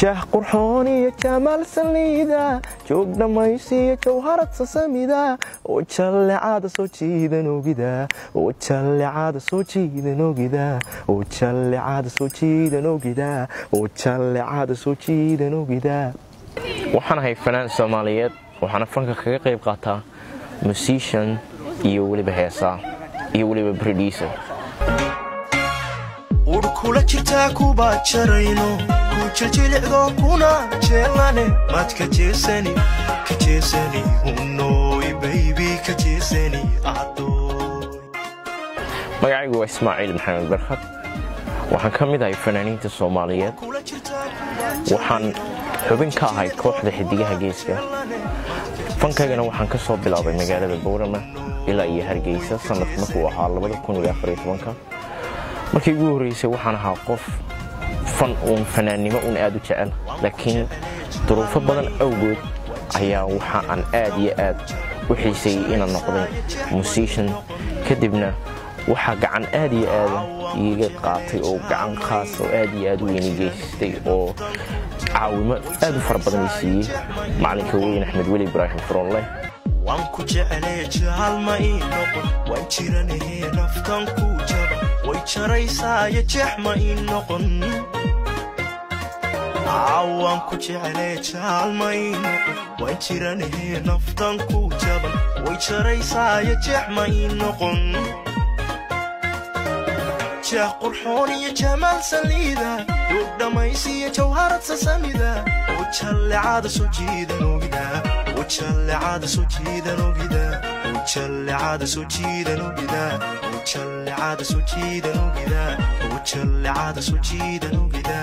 Jah qurxoon iyo jamaal saliida, joog dhammaysiyo jawharad sasamida, oo jallecada soo jiidan ogida, oo jallecada soo jiidan ogida, oo jallecada soo jiidan ogida, oo jallecada soo jiidan ogida. Waxaan ahay fanaan Soomaaliyeed, waxaana fanka kaga qayb qaataa musician iyo weliba heesaa iyo weliba producer. Ur kula jirtaa kuba jarayno ku jiljilicdo kuna jeelane, maad ka jeesani, ka jeesani hunooy baybi, ka jeesani adooy. Magacaygu waa Ismaaciil Maxamed Barkhad, waxaan ka mid ahay fanaaniinta Soomaaliyeed, waxaan xubin ka ahay kooxda Xidigaha Geeska. Fankaygana waxaan ka soo bilaabay magaalada Boorama ilaa iyo Hargeysa sanadku markuu ahaa 2014. Markii ugu horreysay waxaan ahaa qof fan uun, fanaannimo uun aad u jecel, laakiin duruufo badan awgood ayaa waxa aan aad iyo aad u xiiseeyey inaan noqday musician. Kadibna waxaa gacan aad iyo aada iiga qaatay oo gacan khaas oo aad iyo aad u weyn i geystay oo caawimo aad u fara badan i siiyey macalinka weyn Axmed Weli Ibraahim Furonleh. Waan ku jeclee jaalma ii noqon, waan jiranahee naftan ku jaba way jaraysaayo, jeex ma ii noqon. Waan ku jeclee jaalma ii noqon, waan jiranahee naftan ku jaban way jaraysaayo, jeex ma ii noqon. Jeex qurxoon iyo jamaal saliida, duug dhammaysiyo jawharad sasamida, oo jallecada soo jiidan ogida, oo jallecada soo jiidan ogida, oo jallecada soo jiidan ogida, oo jallecada soo jiidan ogida, oo jallecada soo jiidan ogida.